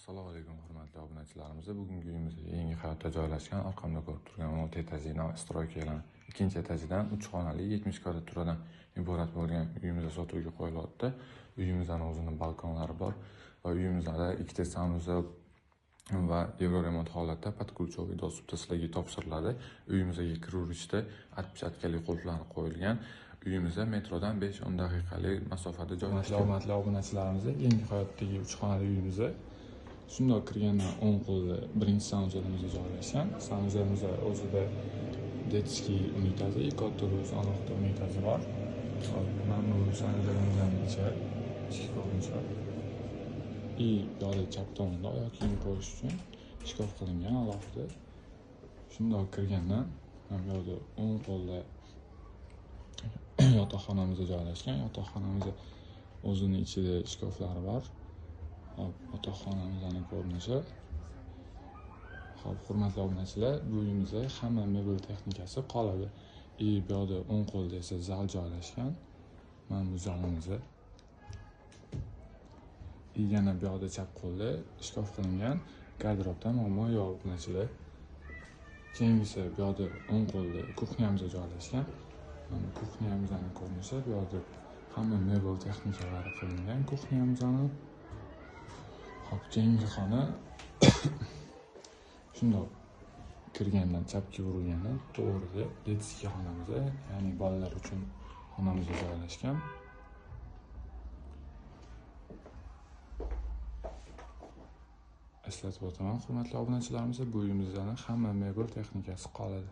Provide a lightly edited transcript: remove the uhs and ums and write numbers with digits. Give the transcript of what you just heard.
Assalomu alaykum hurmatli obunachilarimiz. Bugungi uyimiz yangi hayotda joylashgan, orqamda ko'rib turgan 16 etajli stroykalar ikkinchi etajidan 3 xonali 70 kvadrat turadan iborat bo'lgan uyimizda sotuvga qo'yilyapti. Uyimizning o'zini balkonlari bor va uyimizda ikkita sanuzel va yevroremont holatda podключевый dostupda sizlarga topshiriladi. Uyimizga kiraverishda отпечаткali qulflar qo'yilgan. Uyimizda metrodan 5-10 daqiqalik masofada joylashgan. Hurmatli obunachilarimiz, yangi hayotdagi 3 xonali uyimizda shundoq kirgandan o'ng qo'lda birinchi sanuzelimizda joylashgan. Sanuzelimizda o'zida detskiy unitazi, katta o'zi alohida unitazi bor. Mana bu sanuzelimizning ichi, ichki ko'rinishi. И yo'li chap tomonda oyoq kiyim qo'yish uchun shkaf qilingan alohida. Shundoq kirgandan ham yo'lda o'ng qo'lda yotoqxonamizda joylashgan. Yotoqxonamizda o'zini ichida shkaflari bor. Hop, yotoqxonamizning ko'rinishi. Hop, hurmatli obunachilar, bu uyimizda hamma mebel texnikasi qoladi. И bu yoqda o'ng qo'lda esa zal joylashgan. Mana bu zalimizda. И yana bu yoqda chap qo'lda shkaf qilingan, garderobda muammo yo'q obunachilar. Keyingisi bu yoqda o'ng qo'lda kuxnyamiz joylashgan. Mana kuxnyamizning ko'rinishi, bu yoqda hamma mebel texnikalari qilingan kuxnyamizni. Hop, keyingi xona shundoq kirgandan chapga burilgandan to'g'rida detskiy xonamiz, ya'ni bolalar uchun xonamiz joylashgan. Eslatib o'taman, hurmatli obunachilarimiz, bu uyimizda hamma mebel texnikasi qoladi.